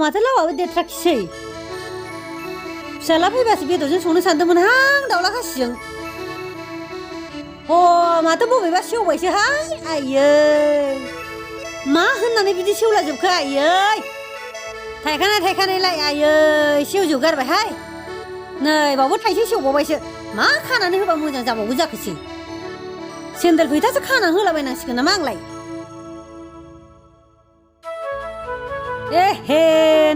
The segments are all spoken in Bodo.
माथो लावाबो देरथाराखिसै फिसाला फैबासो बेदरजों संनो सानदोंमोनहां दाउला खासिजों माथो बबेबा सेवबायसोहाय आइयै मा होननानै बिदि सेवलाजोबखो आइयै थायखानायलाय आइयै सेवजोबगारबायहाय नै बावबो थाइसे सेवबावबायसो मा खानानै होबा मोजां जाबावगौ जाखोसै सेन्देल फैथासो खाना होलाबायनांसिगोन नामा आंलाय एहे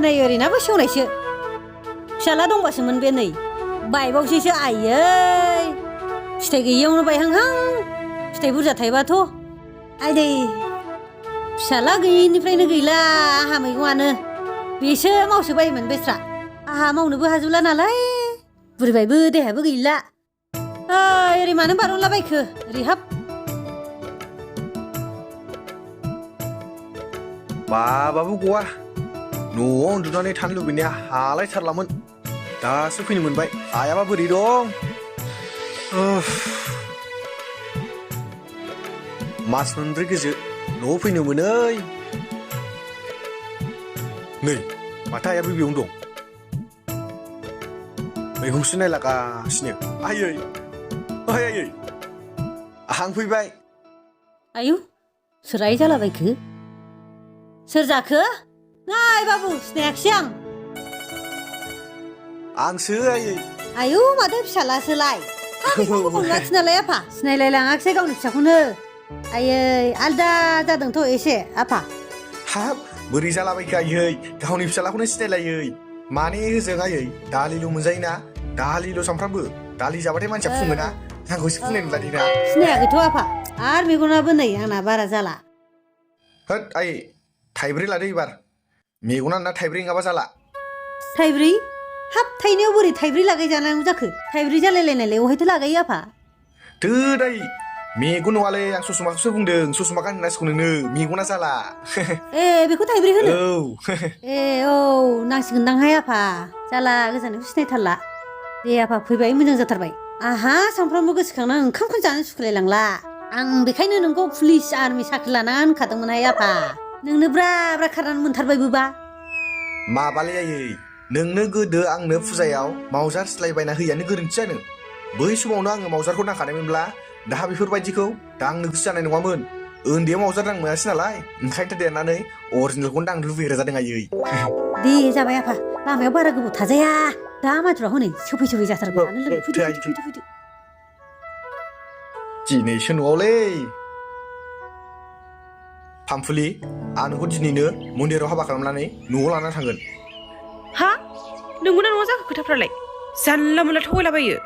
नै ओरैनाबो सेवनायसो फिसाला दंबासोमोन बे नै बायबावसैसो आइयै फिथाइ गैयियावनो बायहांहां फिथाइ बुरजा थाइबाथ' आइदै फिसाला गैयिनिफ्रायनो गैला आंहा मैगङानो बेसो मावसोबायोमोन बेस्रा आंहा मावनोबो हाजोबला नालाय बुरिबायबो देहायाबो गैला ओरै मानो बारनलाबायखो ओरै हाब बाबाबो गवा न'आव उन्दुनानै थानो लुबैनाया हालायथारलामोन दासो फैनो मोनबाय आयाबा बोरै दं मास मोनब्रै गोजो न'आव फैनो मोनै नै माथो आयाबो बेयावनो दं मैगंसो नायलागासिनो आयै आयै आं फैबाय आयु सोर आइ जालाबायखो सोर जाखो नाय बाबु सिनायाखिसै आंसो आयै आयु माथो फिसालासोलाय हाबि नालाय आफा सिनायलाय लाङाखिसै गावनि फिसाखौनो आयै आलदा जादोंथ' एसे आफा हाब बोरै जालाबायखो आयै गावनि फिसालाखौनो सिनायलायै माने होजों आयै दालिल' मोनजायोना दालिल' सामफ्रामबो दालि जाबाथाय मानसिया फुङोना आंखौसो फुंनाय नुलायना सिनायाखैथ' आफा आरो मेगनाबो नै आंना बारा जाला होद आयै थाइब्रै लादो एबार मेगना ना थाइब्रै नङाबा जाला थाइब्रै हाब थाइनायाव बोरै थाइब्रै लागाय जानांगौ जाखो थाइब्रै जालायलायनायलाय अहायथो लागायो आफा थोद आयै मेगन नङालै आं ससमाखौसो बुंदों ससमा गाननांसिगौ नोंनो मेगना जाला ए बेखौ थाइब्रै होनो औ ए औ नांसिगोनदांहाय आफा जाला गोजाननिखौ सिनायथारला दे आफा फैबाय मोजां जाथारबाय आहा सानफ्रामबो गोसोखांना ओंखामखौनो जानो सुखुलायलांला आं बेखायनो नोंखौ पुलिस आर्मि साख्रि लाना होनखादोंमोनहाय आफा नोंनो ब्रा ब्रा खारनानै मोनथारबायबोबा माबालै आयै नोंनो गोदो आंनो फुजायाव मावजार सिलायबायना होयानो गोरोन्थि जादों बै समावनो आङो मावजारखौ नांखानायमोनब्ला दा बेफोरबायदिखौ दांनो गोसो जानाय नङामोन उन्दैयाव मावजार दांनो मोनासै नालाय ओंखायनोथ' देरनानै अरिजिनेलखौनो दांनो लुबैग्रा जादों आयै दे जाबाय आफा लामायाव बारा गोबाव थाजाया दा मानसिफ्रा हनै सोफै जाथारबाय फैदो दिनैसो न'आवलै फामफुलि आं नोंखौ दिनैनो मन्दिराव हाबा खालामनानै न'आव लानानै थांगोन हा नोंगौना नङा जाखो खोथाफ्रालाय जानला मोनला थगायलाबायो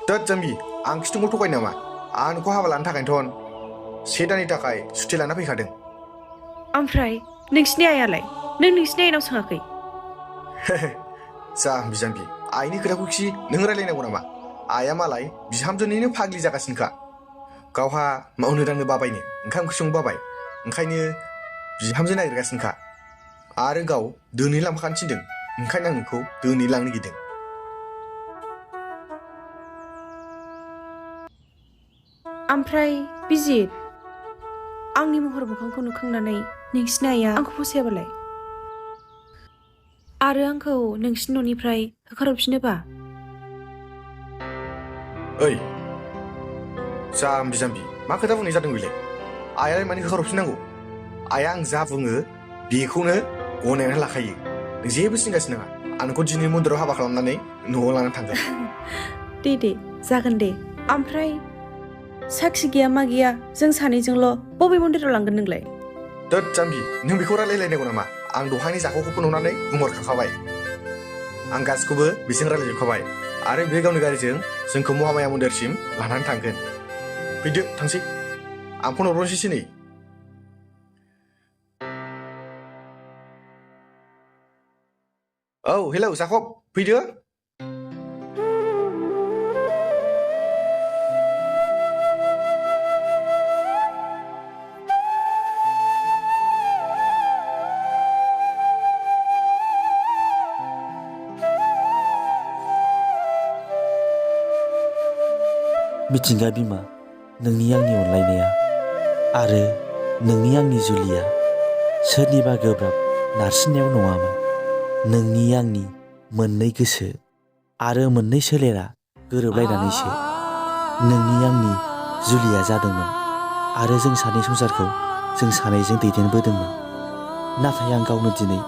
दोद जाम्बि आं खिथुखौ थगाय नामा आं नोंखौ हाबा लानो थाखायनोथ' 1 दाननि थाखाय सुथि लाना फैखादों ओमफ्राय नोंसिनि आइयालाय नों नोंसिनि आइनाव सोङाखै जाम्बि जाम्बि आइनि खोथाखौ खि नों रायलायनांगौ नामा आइया मालाय बिहामजोनिनो फाग्लि जागासिनोखा गावहा मावनो दांनो बाबायनो ओंखाम ओंख्रि संनो बाबाय ओंखायनो बिहामजो नागिरगासिनोखा आरो गाव दोनै लांफाखानो थिनदों ओंखायनो आं नोंखौ दोनै लांनो गिदों ओमफ्राय बिजि आंनि महर मोखांखौ नुखांनानै नोंसिनि आइया आंखौ फसायाबालाय आरो आंखौ नोंसिनि न'निफ्राय होखारहरफिनोबा ओइ जाम्बि जाम्बि मा खोथा बुंनाय जादों बेलाय आइयालाय मानो होखारहरफिननांगौ आइया आं जा बुङो बेखौनो गनायनानै लाखायो नों जेबो सिनगासिनो नङा आं नोंखौ दिनै मन्दिराव हाबा खालामनानै न'आव लानानै थांगोन दे जागोन दे ओमफ्राय साखि गैया मा गैया जों सानैजोंल' बबे मन्दिराव लांगोन नोंलाय दोद जाम्बि नों बेखौ रायलायलायनांगौ नामा आं दहायनि जाखौखौ नुनानै बुंहरखाबाय आं गासिखौबो बेजों रायलायजोबखाबाय आरो बे गावनि गारिजों जोंखौ महामाया मन्दिरसिम लानानै थांगोन फैदो थांसै आं फन हरनोसैसो नै औ हेलौ जाखब फैदो मिथिंगा बिमा नोंनि आंनि अनलायनाया आरो नोंनि आंनि जुलिया सोरनिबा गोब्राब नारसिननायाव नङामोन। नोंनि आंनि मोननै गोसो आरो मोननै सोलेरा गोरोबलायनानैसो नोंनि आंनि जुलिया जादोंमोन आरो जों सानै संसारखौ जों सानैजों दैदेनबोदोंमोन। नाथाय आं गावनो दिनै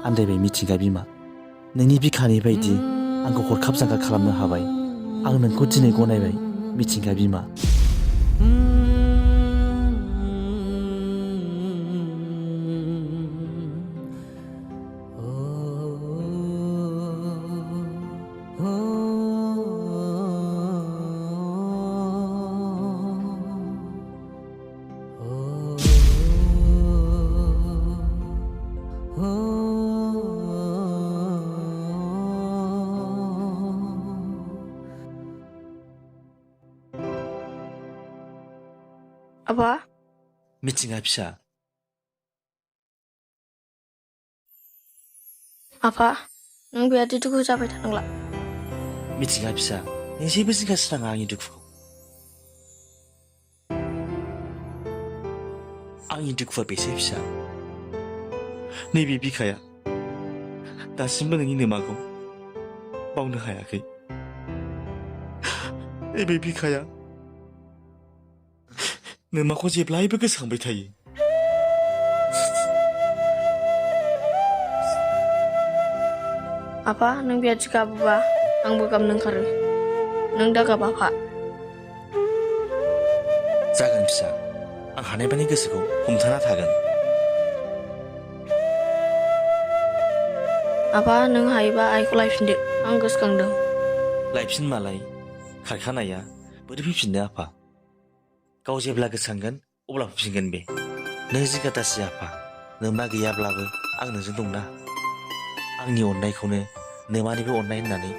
आन्दायबाय मिथिंगा बिमा। नोंनि बिखानि बायदि आंखौ हरखाब जांगा खालामनो हाबाय। आं नोंखौ दिनै गनायबाय मिथिंगा बिमा। आबा मिथिंगा फिसा, आफा नों बेबादि दुखु जाबाय थानांला। मिथिंगा फिसा, नों जेबो जिंगासिनाङा आंनि दुखुखौ। आंनि दुखुआ बेसो फिसा। नैबे बिखाया दासिमबो नोंनि नोमाखौ बावनो हायाखै। नैबे बिखाया नोमाखौ जेब्लायबो गोसोखांबाय थायो। आफा नों बेबादि गाबोबा आंबो गाबनो ओंखारो। नों दा गाब आफा। जागोन फिसा, आं हानायमानि गोसोखौ हमथाना थागोन। आफा नों हायोबा आइखौ लायफिनदो, आं गोसोखांदों। लायफिनमालाय खारखानाया बोरै फैफिननो आफा? गाव जेब्ला गोसोखांगोन अब्ला फैफिनगोन बे। नों जिंगा दासि आफा, नोमा गैयाब्लाबो आं नोंजों दंना। आंनि अननायखौनो नोमानिबो अननाय होननानै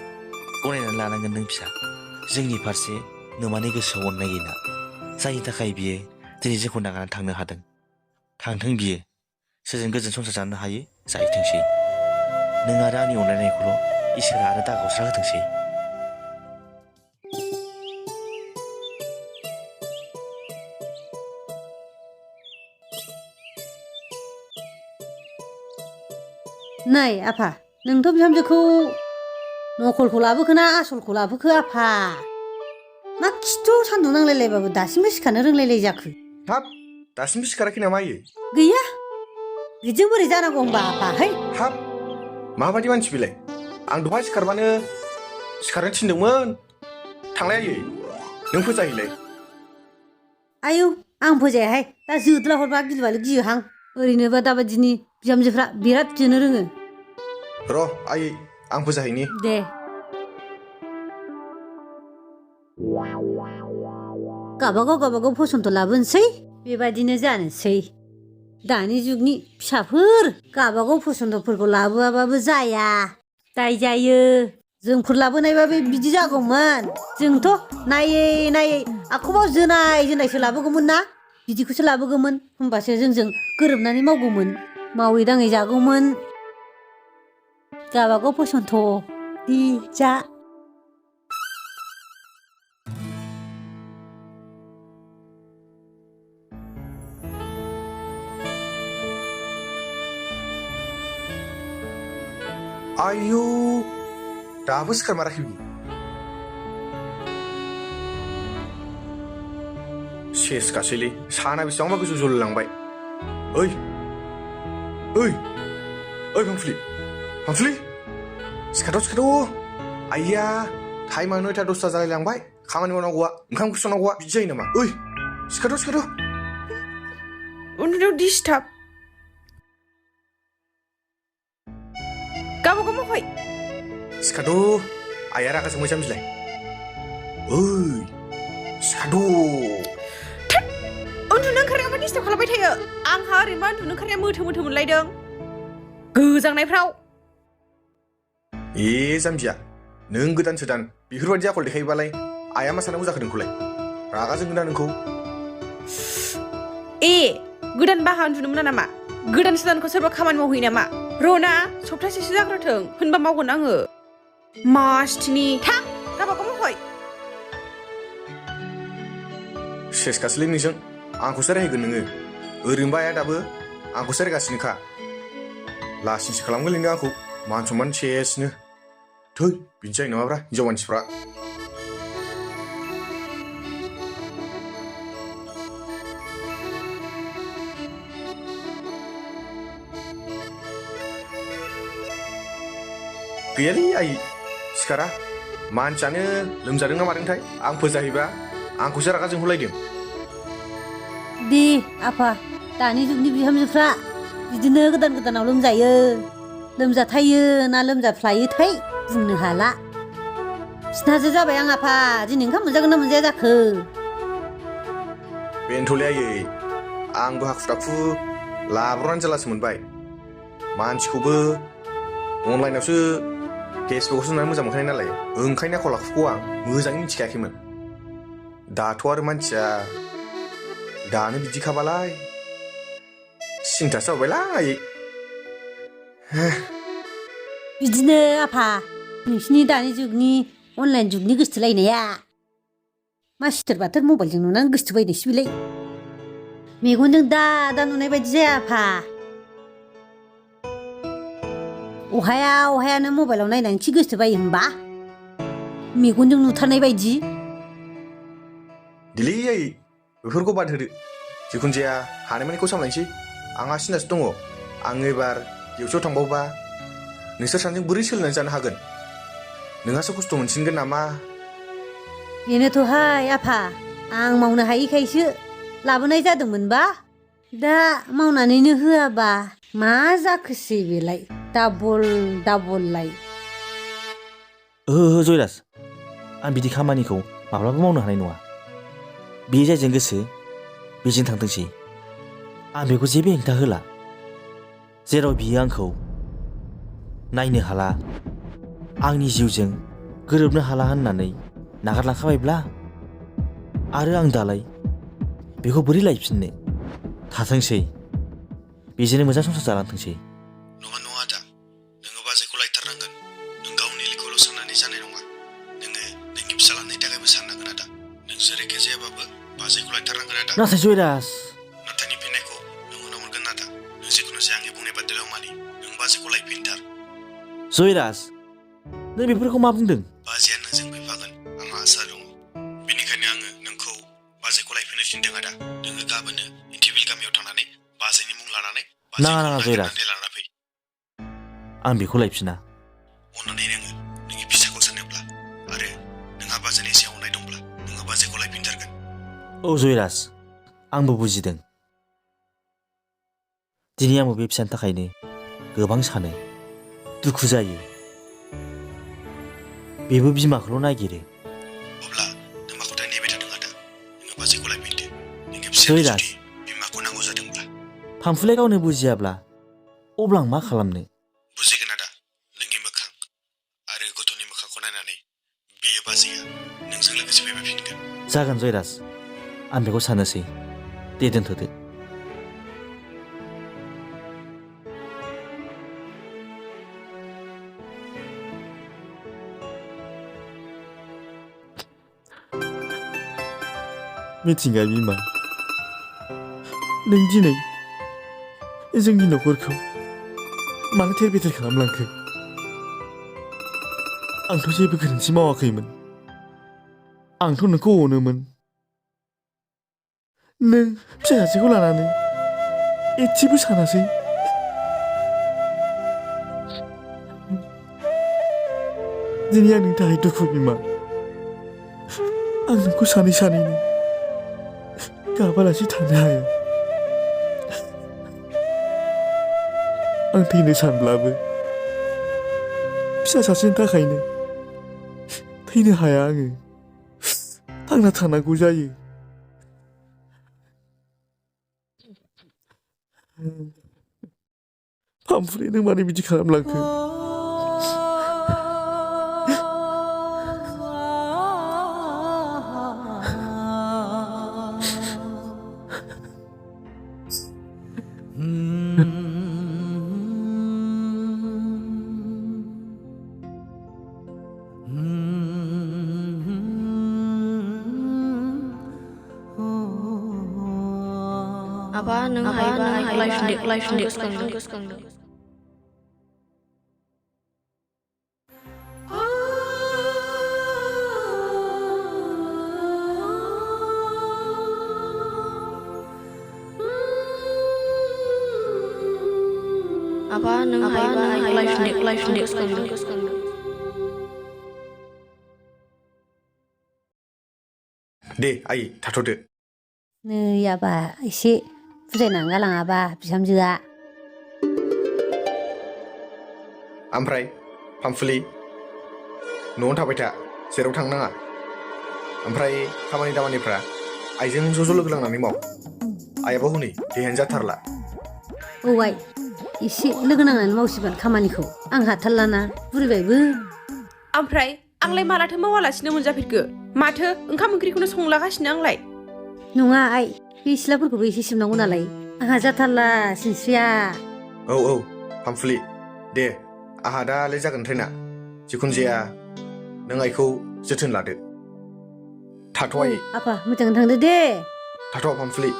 गनायनानै लानांगोन नों फिसा। जोंनि फारसे नोमानि गोसोआव अननाय गैला, जायनि थाखाय बियो दिनै जोंखौ नागारनानै थांनो हादों। थांथों बियो, सोरजों गोजोन संसार जानो हायो जाहैथोंसै। नों आरो आंनि अनलायनायखौल' इसोरा आरो दागावस्रा होथोंसै। नै आफा, नोंथ' बिहामजोखौ नखलखौ लाबोखोना आसलखौ लाबोखो आफा? मा खिथु सान्दुं नांलायलायबाबो दासिमबो सिखारनो रोंलायलाय जाखो? हाब, दासिमबो सिखाराखै नामा आयो? गैया, बिदिजों बोरै जानांगौ होनबा आफा? है हाब, माबायदि मानसि बेलाय? आं दहाय सिखारबानो सिखारनो थिनदोंमोन। थांलाय आयै, नों फोजाहैलाय। आयौ, आं फोजायाहाय। दा जोदला हरबा गिलुबालु गियोहां। ओरैनोबा दाबादिनि बिहामजोफ्रा बिराद जोनो रोङो। र' आयै, आं फोजाहैनि। दे। गावबागाव फसन्थ लाबोनोसै, बेबादिनो जानोसै। दानि जुगनि फिसाफोर गावबागाव फसन्थफोरखौ लाबोआबाबो जाया, दाय जायो। जोंफोर लाबोनायबा बे बिदि जागौमोन। जोंथ' नायै नायै आख'बाव जोनायसो लाबोगौमोन ना? बिदिखौसो लाबोगौमोन। होमबासो जोंजों गोरोबनानै मावगौमोन, मावै दाङै जागौमोन। गावबागाव फसन्थ दि जा। आयौ, दाबो सिखारमाराखै बियो। सेस गासैलै, साना बेसेबांबा गोजौ जलायलांबाय। ओइ ओइ ओइ फांफुलि, फांफुलि, सिखारथ'। आइया, टाइमा 9:10 जालायलांबाय। खामानि मावनांगौआ, ओंखाम ओंख्रि संनांगौआ बिदि जायो नामा? ओइ, सिखारथ'। उन्दुनायाव डिस्टार्ब। गावबागाव मावफै। सिखारथ', आइया रागा जोंबाय जाम्बिलाय। ओइ, सिखारथ'। उन्दुनो ओंखारनायाव मा डिस्टार्ब खालामबाय थायो? आंहा ओरैनोबा उन्दुनो ओंखारनाया मोथो मोनलायदों गोजांनायफ्राव। ए जाम्बिया, नों गोदानसो दान। बेफोरबायदि आखल देखायोबालाय आइया मा साननांगौ जाखो नोंखौलाय? रागा जोंगोन ना नोंखौ? ए, गोदान बाहा उन्दुनो मोना नामा? गोदान सोदानखौ सोरबा खामानि मावहैयो नामा? रना, सप्तासेसो जाग्रोथों, होनबा मावगोन आङो। मासथिनि थां, गावबागाव मावफै। सेस गासैलै नोंजों, आंखौसो रायहैगोन नोङो। ओरैनोबा आइया दाबो आंखौसो रायगासिनोखा लासिंसो खालामगोनलैनो आंखौ मान सनमान सेसनो थै बिदि जायो नङाब्रा हिनजाव मानसिफ्रा गैयालै आइ सिखारा मानसियानो लोमजादों ना मादोंथाय आं फोजाहैबा आंखौसो रागा जोंहरलायदों दे आफा दानि जुगनि बिहामजोफ्रा बिदिनो गोदान गोदानाव लोमजायो लोमजाथायो ना लोमजाफ्लायोथाय बुंनो हाला सिनासो जाबाय आं आफा दिनै ओंखाम मोनजागोन ना मोनजाया जाखो बेनोथ'लै आयै आंबो हाखु दाखु लाब्रनानै जालासो मोनबाय मानसिखौबो अनलाइनावसो फेसबुकआवसो नुनानै मोजां मोनखानाय नालाय ओंखायनो आखल आखुखौ आं मोजाङै मिथिखायाखैमोन दाथ' आरो मानसिया दानो बिदिखाबालाय सिन्थासो जाबायलां आयै बिदिनो आफा नोंसिनि दानि जुगनि अनलाइन जुगनि गोसथोलायनाया मा सिथोर बाथोर मबाइलजों नुनानै गोसथोबायनायसो बेलाय मेगनजों दा नुनाय बायदि जाया आफा अहायानो मबाइलाव नायनानै खि गोसथोबायो होनबा मेगनजों नुथारनाय बायदि दिलै आयै बेफोरखौ बाद होदो जिखुनु जाया हानायमानिखौ सामलायनोसै आंहा सिन्थासो दङ आं एबार देवसियाव थांबावबा नोंसोर सानैजों बोरै सोलिनानै जानो हागोन नोंहासो खस्थ' मोनसिनगोन नामा बेनोथ'हाय आफा आं मावनो हायिखायसो लाबोनाय जादोंमोनबा दा मावनानैनो होआबा मा जाखोसै बेलाय डाबललाय ओहो जयराज आं बिदि खामानिखौ माब्लाबा मावनो हानाय नङा बे जायजों गोसो बेजों थांथोंसै आं बेखौ जेबो हेंथा होला जेराव बियो आंखौ नायनो हाला आंनि जिउजों गोरोबनो हाला होननानै नागारलांखाबायब्ला आरो आं दालाय बेखौ बोरै लायफिननो थाथोंसै बेजोंनो मोजां संसार जालांथोंसै नङा आदा नोङो बाजैखौ लायथारनांगोन नों गावनि लिखौल' साननानै जानाय नङा नोङो नोंनि फिसालानि थाखायबो साननांगोन आदा नों जेरैखि जायाबाबो बाजैखौ लायथारनांगोन आदा नाथाय जयराज नाथायनि फिननायखौ नों उनाव मोनगोन आदा नों जिखुनु जाया आंनि बुंनाय बादिल' मानि नों बाजैखौ लायफिनथार जयराज नों बेफोरखौ मा बुंदों बाजैया नोंजों फैफागोन आंहा आसा दङ बेनिखायनो आङो नोंखौ बाजैखौ लायफिननो थिनदों आदा नोङो गाबोननो इन्टिबिल गामियाव थांनानै बाजैनि मुं लानानै नाङा जयराज नागिरनानै लाना फै आं बेखौ लायफिना अननानै नोङो नोंनि फिसाखौ सानोब्ला आरो नोंहा बाजैनि सायाव अननाय दंब्ला नोङो बाजैखौ लायफिनथारगोन औ जयराज आंबो बुजिदों दिनै आंबो बे फिसानि थाखायनो गोबां सानो दुखु जायो बेबो बिमाखौल' नागिरो अब्ला नों माखौथाय नेबाय थादों आदा नोङो बाजैखौ लायफिनदो नोंनि फिसाया जुदि बिमाखौ नांगौ जादोंब्ला फानफुलाय गावनो बुजियाब्ला अब्ला आं मा खालामनो बुजिगोन आदा नोंनि मोखां आरो गथ'नि मोखांखौ नायनानै बेयो बाजैया नोंजों लोगोसे फैफिनगोन जागोन जयराज आं बेखौ सानोसै दे दोनथ'दो मिथिंगा बिमा नों दिनै जोंनि न'खरखौ मानो थेर बेथेर खालामलांखो आंथ' जेबो गोरोन्थि मावाखैमोन आंथ' नोंखौ अनोमोन नों फिसाजोखौ लानानै एसेबो सानासै दिनै आंनि थाखाय दुखु बिमा आं नोंखौ सानैनो गाबालासे थानो हाया आं थैनो सानब्लाबो फिसा सासेनि थाखायनो थैनो हाया आङो थांना थानांगौ जायो फामफुलि नों मानो बिदि खालामलांखो आफा नों हायोबा लायफिनदो गोसोखांदो आफा नों हायोबा लायफिनदो गोसोखांदो दे आइ थाथ'दो नै आबा एसे बुजायनानै गालाङाबा बिहामजोआ ओमफ्राय पामफुलि न'आवनो थाबाय था जेराव थांनो नाङा ओमफ्राय खामानि दामानिफ्रा आइजों ज' लोगो लांनानै माव आइयाबो हनै देहायानो जाथारला औ आइ एसे लोगो नांनानै मावसिगोन खामानिखौ आं हाथारलाना बुरिबायबो ओमफ्राय आंलाय मालाथो मावालासिनो मोनजाफेरखो माथो ओंखाम ओंख्रिखौनो संलागासिनो आंलाय नङा आइ बे सिथ्लाफोरखौबो एसे सिबनांगौ नालाय आंहा जाथारला सिनस्रिया औ पामफुलि दे आंहा दालाय जागोन ट्रेना जिखुनु जाया नों आइखौ जोथोन लादो थाथ' आइ आफा मोजाङै थांदो दे थाथ' पामफुलि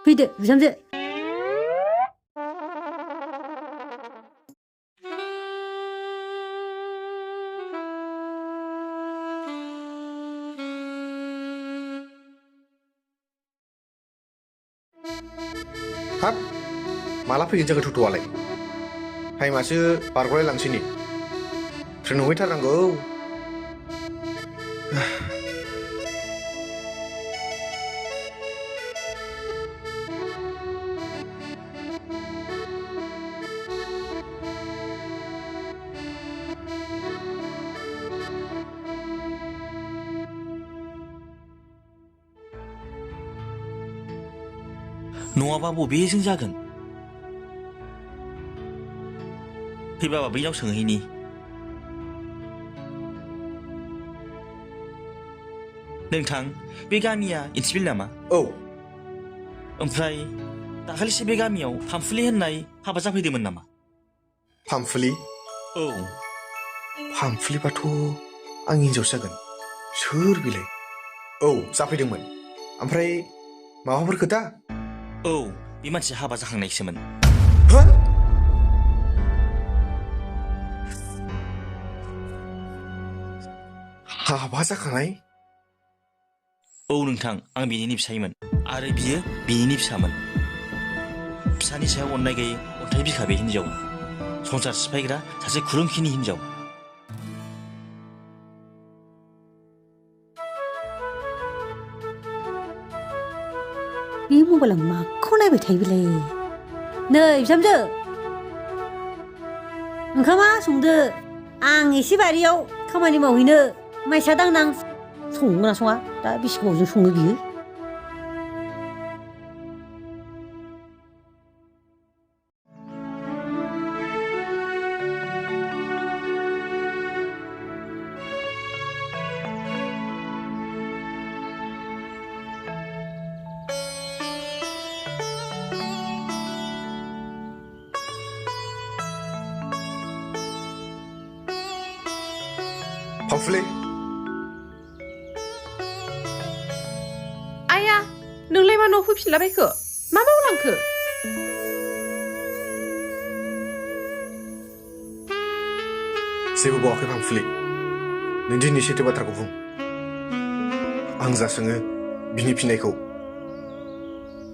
फैदो बिहामजो हाब माला फैगोन जोङो थथ'आलाय टाइमासो बारग'लाय लांसै नै ट्रेन हमहैथारनांगौ नङाबा बबेजों जागोन फैबाबा बैनाव सोंहैनि नोंथां बे गामिया इन्सिबिल नामा औ ओमफ्राय दाखालिसो बे गामियाव पामफुलि होननाय हाबा जाफैदोंमोन नामा पामफुलि औ पामफुलिबाथ' आंनि हिनजावसो जागोन सोर बिलाय औ जाफैदोंमोन ओमफ्राय माबाफोर खोथा औ बे मानसिया हाबा जाखांनायसोमोन हा हाबा जाखानाय औ नोंथां आं बिनिनो फिसायमोन आरो बियो बिनिनो फिसामोन फिसानि सायाव अननाय गैयै अन्थाइ बिखा बे हिनजावा संसार सिफायग्रा सासे खुरुंखिनि हिनजाव बे मबाइलाव माखौ नायबाय थायो बेलाय नै बिहामजो ओंखामा संदो आं एसे बारियाव खामानि मावहैनो माइसा दांनां संगोना सङा दा बेसे गोबावजों सङो बियो पामफुलि आया नोंलाय मा न'आव फैफिनलाबायखो मा मावलांखो जेबो बावाखै पामफुलि नों दिनै सैथो बाथ्राखौ बुं आं जा सोङो बिनि फिननायखौ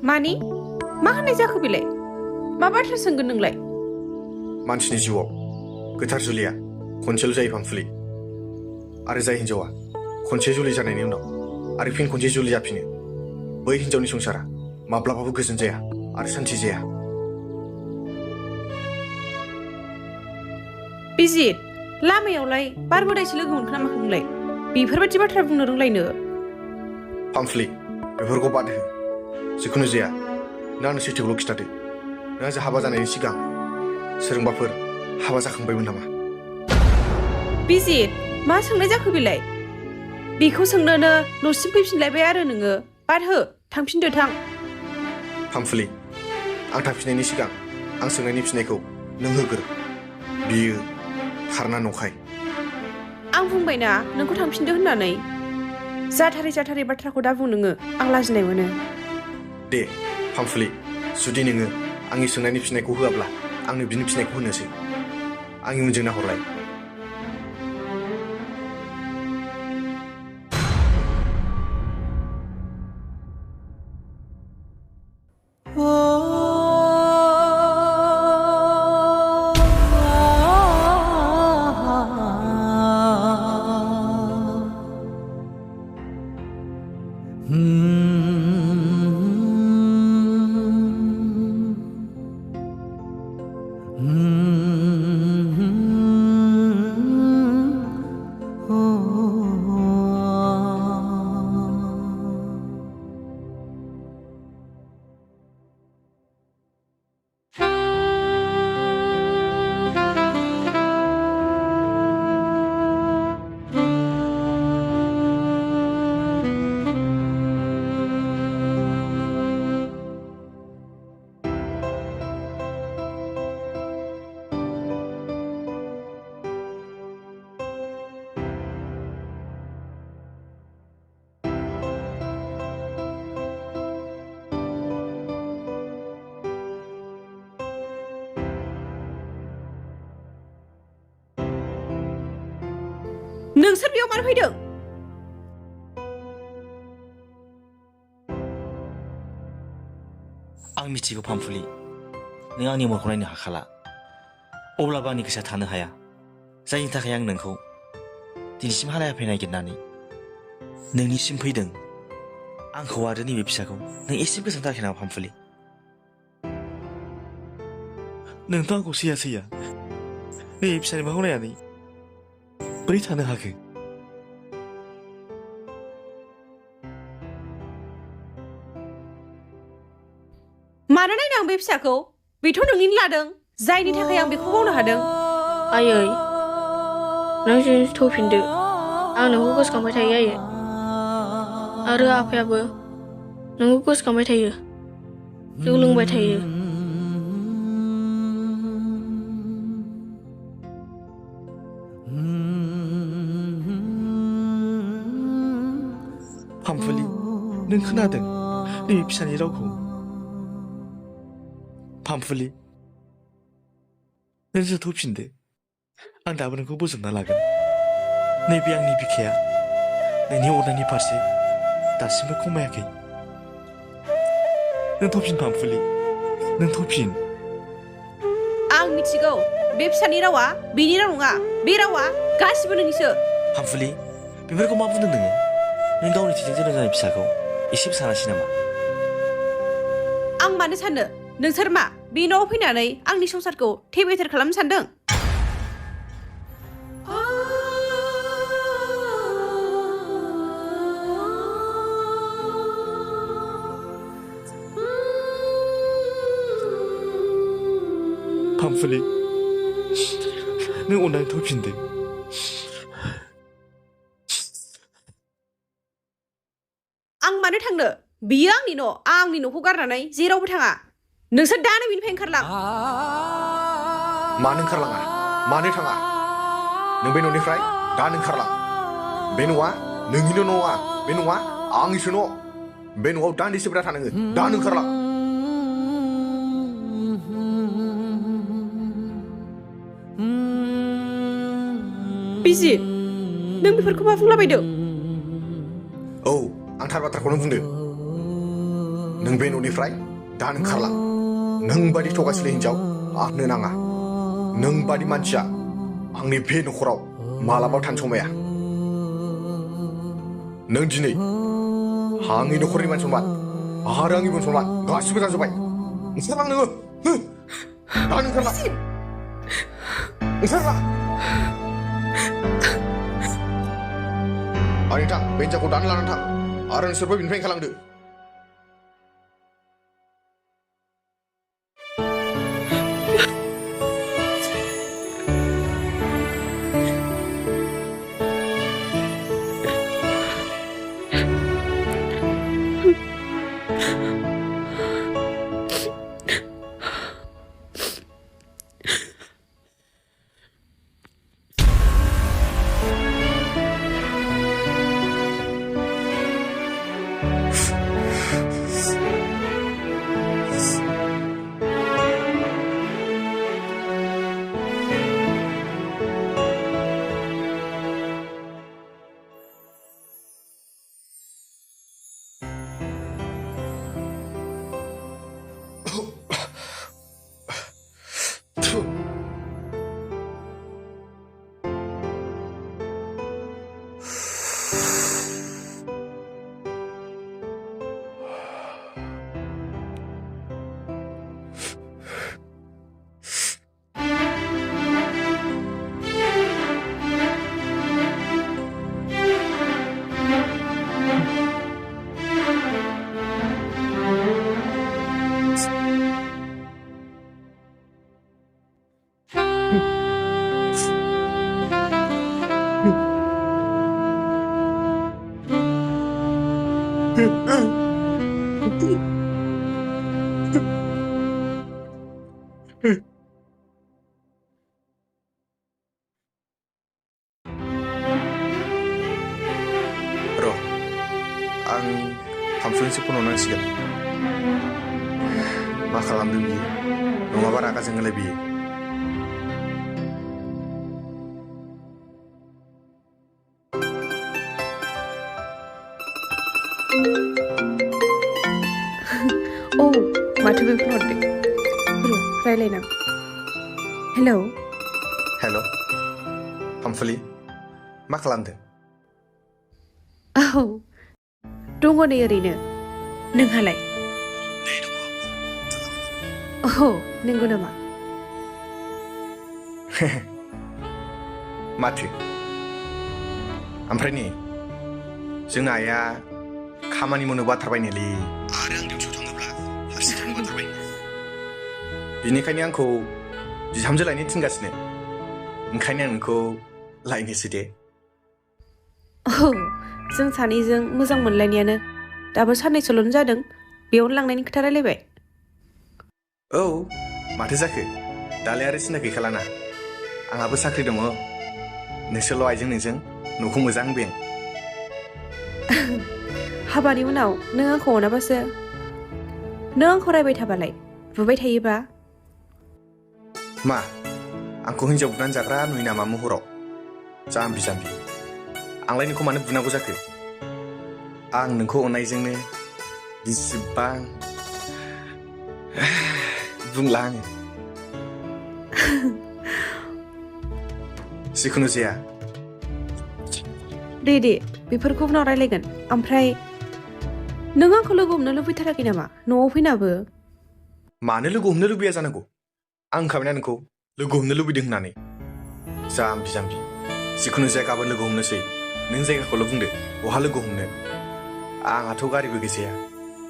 मानि मा होननाय जाखो बेलाय मा बाथ्रा सोंगोन नोंलाय मानसिनि जिउआव गोथार जुलिया खनसेल' जायो पामफुलि आरो जाय हिन्जावा खनसे जुलि जानायनि उनाव आरो फिन खनसे जुलि जाफिनो बै हिन्जावनि संसारा माब्लाबाबो गोजोन जाया आरो सान्थि जाया बिजित लामायावलाय बार मोदायसो लोगो मोनखो ना माखो नोंलाय बेफोरबायदि बाथ्रा बुंनो रोंलायनो पामफुलि बेफोरखौ बाद हो जिखुनु जाया नों आंनो सैथोखौल' खिथादो नों आंजों हाबा जानायनि सिगां सोरजोंबाफोर हाबा जाखांबायमोन नामा बिजित मा सोंनाय जाखो बेलाय बेखौ सोंनोनो न'सिम फैफिनलायबाय आरो नोङो बाद हो थांफिनदो थां पामफुलि आं थांफिननायनि सिगां आं सोंनायनि फिननायखौ नों होग्रो बियो थारना नंखाय आं बुंबायना नोंखौ थांफिनदो होननानै जाथारै बाथ्राखौ दा बुं नोङो आं लाजिनाय मोनो दे पामफुलि जुदि नोङो आंनि सोंनायनि फिनायखौ होआब्ला आंनो बिनि फिनायखौ होनोसै आंनि उनजों नाहरलाय नोंसोर बेयाव मानो फैदों आं मिथिगौ पामफुलि नों आंनि महरखौ नायनो हाखाला अब्लाबो आंनि गोसोआ थानो हाया जायनि थाखाय आं नोंखौ दिनैसिम हालायाफै नागिरनानै नोंनिसिम फैदों आंखौ आरो नैबे फिसाखौ नों एसे गोसोखांथाराखै नामा पामफुलि नोंथ' आंखौ सैया नैबे फिसानि मोखांखौ नायनानै बोरै थानो हाखो मानो नायनो आं बे फिसाखौ बेथ' नोंनिनो लादों जायनि थाखाय आं बेखौ मावनो हादों आयै नों जुदि थौफिनदो आं नोंखौ गोसोखांबाय थायो आयै आरो आफायाबो नोंखौ गोसोखांबाय थायो जौ लोंबाय थायो पामफुलि नों खोनादों नैबे फिसानि रावखौ पामफुलि नों जोथौफिनदो आं दाबो नोंखौ बोजबना लागोन नैबे आंनि बिखाया नोंनि अननायनि फारसे दासिमबो खमायाखै नों थौफिन पामफुलि नों थौफिन आं मिथिगौ बे फिसानि रावा बेनि राव नङा बे रावा गासिबो नोंनिसो पामफुलि बेफोरखौ मा बुंदों नोङो नों गावनि थैजों जोनोम जानाय फिसाखौ एसेबो सानासै नामा आं मानो सानो नोंसोर मा बे न'आव फैनानै आंनि संसारखौ थेबेथेर खालामनो सानदों पामफुलि नों अननानै थौफिनदो आं मानो थांनो बियो आंनि न' आं आंनि न'खौ गारनानै जेरावबो थाङा नोंसोर दानो बिनिफ्राय ओंखारलां मानो ओंखारलाङा मानो थाङा नों बे न'निफ्राय दानो ओंखारलां बे न'आ नोंनिनो नङा बे न'आ आंनिसो न' बे न'आव दान्दिसे बिरा थानाङो दानो ओंखारलां बिजि नों बेफोरखौ मा बुंलाबायदों औ आं थार बाथ्राखौनो बुंदों नों बे न'निफ्राय दानो ओंखारलां नों बादि थगायसुलि हिनजाव आंनो नाङा नों बादि मानसिया आंनि बे न'खराव मालाबाबो थानो समाया नों दिनै आंनि न'खरनि मान सनमान आरो आंनि मान सनमान गासिबो जाजोब्बाय ओंखारलां नोङो दानो ओंखारलां ओंखारलां आंनि थां बे हिनजावखौ दानो लानानै थां आरो नोंसोरबो बिनिफ्राय ओंखारलांदो र' आं थामफुनिसो फन हरनांसिगोन मा खालामदों बियो नङाबा रागा जोङोलाय बियो औ माथो बे फन हरदों र' रायलायनां हेलौ हेल' थामफुलि मा खालामदों औ दङ नै ओरैनो नोंहालाय औ नंगौ नामा माथो ओमफ्राय नै जोंना आइया खामानि मावनो बाथारबायनोलै आरो आं डिउटियाव थाङोब्ला हारसिं थांनो बाथारबाय बिनिखायनो आंखौ बिहामजो लायनो थिनगासिनो ओंखायनो आं नोंखौ लायनोसै दे औ जों सानैजों मोजां मोनलायनायानो दाबो साननैसोल'नो जादों बेयावनो लांनायनि खोथा रायलायबाय औ माथो जाखो दालाय आरो सिन्था गैखालाना आंहाबो साख्रि दङ नोंसोरल' आइजों नोंजों न'खौ मोजां बें हाबानि उनाव नों आंखौ अनाबासो नों आंखौ रायबाय थाबालाय बुबाय थायोबा मा आंखौ हिन्जाव बुनानै जाग्रा नुयो नामा महराव जाम्बि जाम्बि आंलाय नोंखौ मानो बुनांगौ जाखो आं नोंखौ अननायजोंनो बिसिबां बुंला आङो जिखुनु जाया दे बेफोरखौ उनाव रायलायगोन ओमफ्राय नों आंखौ लोगो हमनो लुबैथाराखै नामा न'आव फैनाबो मानो लोगो हमनो लुबैया जानांगौ आं होनखाबायना नोंखौ लोगो हमनो लुबैदों होननानै जाम्बि जाम्बि जिखुनु जाया गाबोन लोगो हमनोसै नों जायगाखौल' बुंदो बहा लोगो हमनो आंहाथ' गारिबो गैजाया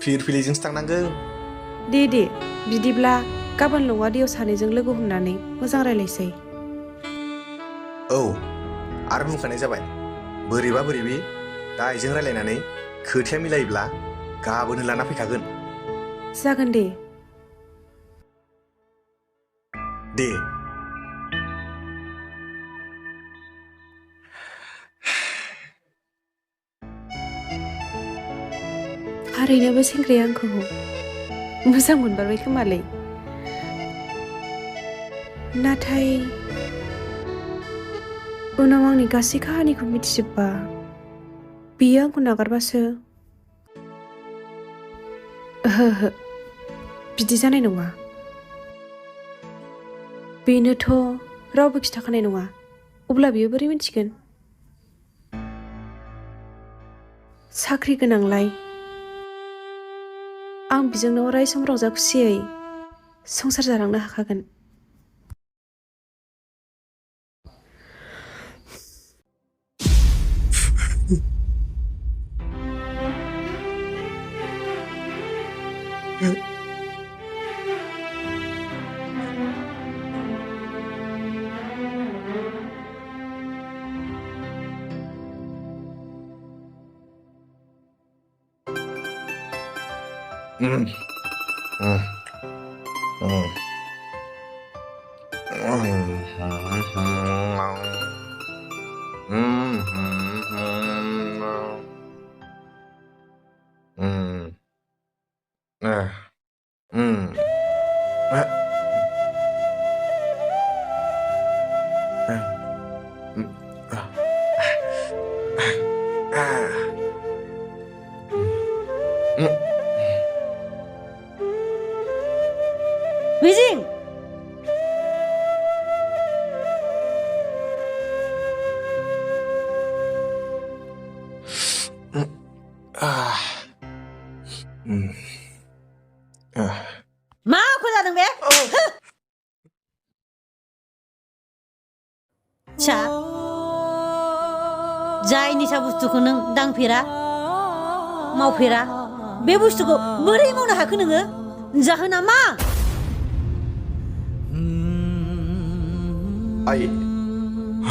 फिरफिलिजोंसो थांनांगौ दे बिदिब्ला गाबोन लङा दैयाव सानैजों लोगो हमनानै मोजां रायलायसै औ आरो बुंखानाय जाबाय बोरैबा बोरैबि दा आइजों रायलायनानै खोथाया मिलायोब्ला गाबोनो लाना फैखागोन जागोन दे थारैनोबो सेंग्राया आंखौ मोजां मोनबारबाय खोमालै नाथाय उनाव आंनि गासै काहानिखौ मिथिजोब्बा बियो आंखौ नागारबासो ओहो बिदि जानाय नङा बेनोथ' रावबो खिथाखानाय नङा अब्ला बियो बोरै मिथिगोन साख्रि गोनांलाय आं बिजोंनो अराय सम रंजा खुसियै संसार जालांनो हाखागोन जाय निसा बुस्थुखौ नों दांफेरा मावफेरा बे बुस्थुखौ बोरै मावनो हाखो नोङो जाहोना मा आइ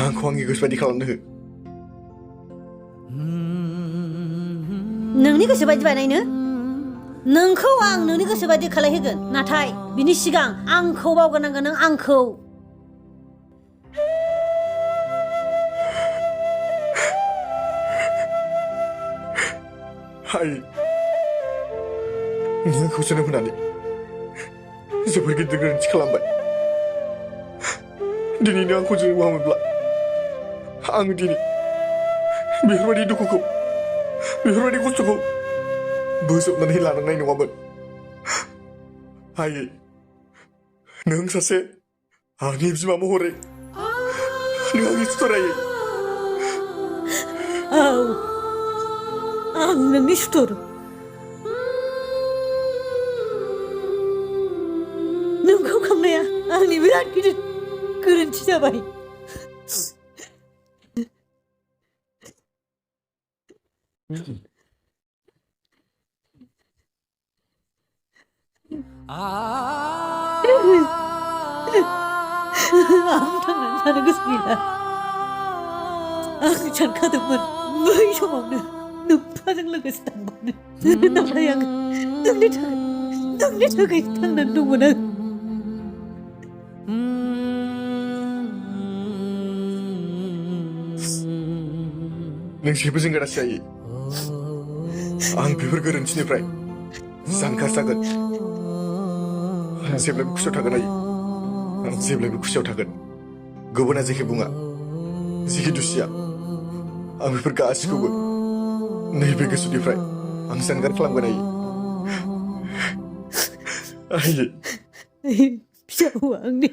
आंखौ आंनि गोसो बायदि खालामनो हो नोंनि गोसो बायदि बानायनो नोंखौ आं नोंनि गोसो बायदि खालायहोगोन नाथाय बिनि सिगां आंखौ बावगारनांगोन नों आंखौ आइ नों आंखौ जोनोम होनानै जोबोर गिदिर गोरोन्थि खालामबाय दिनै नों आंखौ जोनोम होआमोनब्ला आं दिनै बेफोरबायदि दुखुखौ बेफोरबायदि खस्थ'खौ बोजबनानै लानांनाय नङामोन आइ नों सासे आंनि बिमा महरै नों आंनि सुथुरायै औ आं नोंनि सुथुर नोंखौ खांनाया आंनि बिराद गिदिर गोरोन्थि जाबाय आं थांनानै थानो गोसो गैला आं सानखादोंमोन बै समावनो नोम्फाजों लोगोसे थांबानो नाथाय आं नोंनि थाखाय थांनानै दंमोन आं नों जेबो जिंगा दासि आइ आं बेफोर गोरोन्थिनिफ्राय जानगार जागोन आं जेब्लायबो खुसियाव थागोन आइ आं जेब्लायबो खुसियाव थागोन गुबुना जेखि बुङा जेखि दुसिया आं बेफोर गासिखौबो नैबे गोसोनिफ्राय आं जानगार खालामगोन आइ फिसा हौवा आंनि